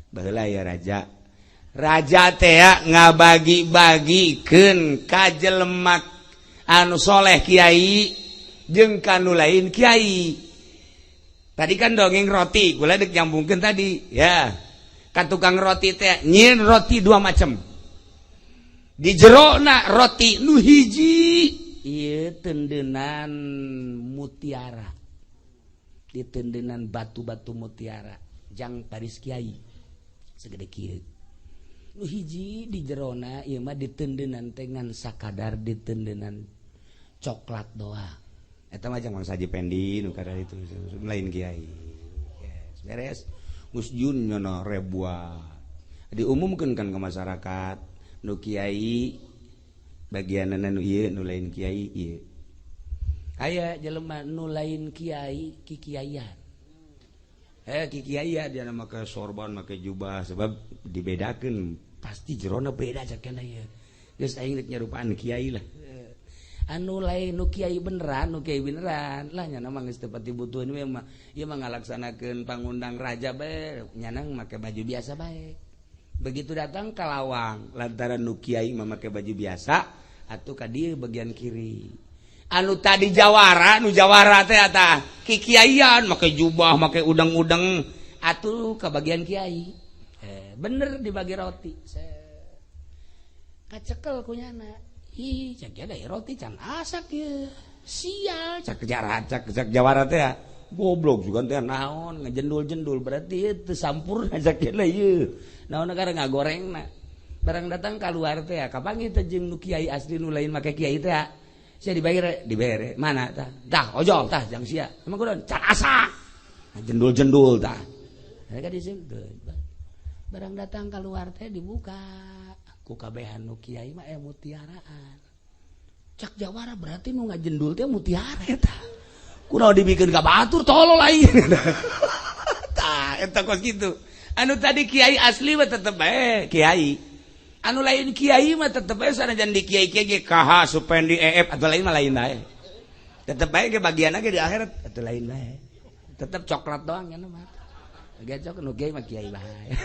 Baheula ya raja. Raja teh ngabagi-bagikeun ka jelema anu soleh kiai jeung kanu lain kiai. Tadi kan dongeng roti, gula dek nyambungkeun tadi ya. Ka tukang roti teh nyieun roti dua macam. Di jerona roti nu hiji ieu tendenan mutiara. Di tendenan batu-batu mutiara jang Paris kiai segede kieu. Nu hiji di jerona ieu mah ditendenan teh ngan sakadar ditendenan coklat doang. Eta mah jang Mang Saji Pendi nu kada itu lain kiai. Yes, beres. Geus jun nyono ribuan. Diumumkeun kan ke masyarakat nu kiai bagianana nu ieu, nu lain kiai ieu. Aya jelema nu lain kiai kikiaian. Kikiaian dia make sorban, make jubah sebab dibedakeun pasti jerona beda cakena ieu. Geus aing rek nyarupaan kiai lah. Anu lain nu kiai beneran, nu kiai beneran lah nyana mah geus teu pati butuh we mah. Ieu mah ngalaksanakeun pangundang raja bae, nyana make baju biasa bae. Begitu datang ka lawang, lantaran nu kiai mah make baju biasa, atuh ka dieu bagian kiri. Anu tadi jawara, nu jawara teh tah kikiaian make jubah, make udang-udang, atuh ka bagian kiai. Bener dibagi roti. Kacekel ku nyana. Ih, cak ada roti can asak ye. Sial, cak jara, cak cak jawara teh goblok juga teh naon ngejendul-jendul berarti itu sampurna cak ieu. Naon negara ngagorengna. Barang datang keluar teh kapanggih teh jeung nu kiai asli nu lain make kiai teh. Sia dibayar, dibere. Mana tah? Tah ojol tah jang sia. Emang kudu can asak. Jendul-jendul tah. Mereka di situ. Barang datang keluar teh dibuka. Ku kabehan nu kiai mah mutiaraan. Cak jawara berarti nu ngajendul teh mutiara eta. Kunaon dibikeun ka batur tolol aing. Tah eta kos kitu. Anu tadi kiai asli mah tetep bae kiai. Anu lain kiai mah tetep bae sanajan di kiai-kiai ge KH Supendi EF atau lain mah lain bae. Tetep bae ge bagian ge di akhirat atau lain bae. Tetep coklat doang nya mah. Bagian coklat nu kiai mah kiai bae.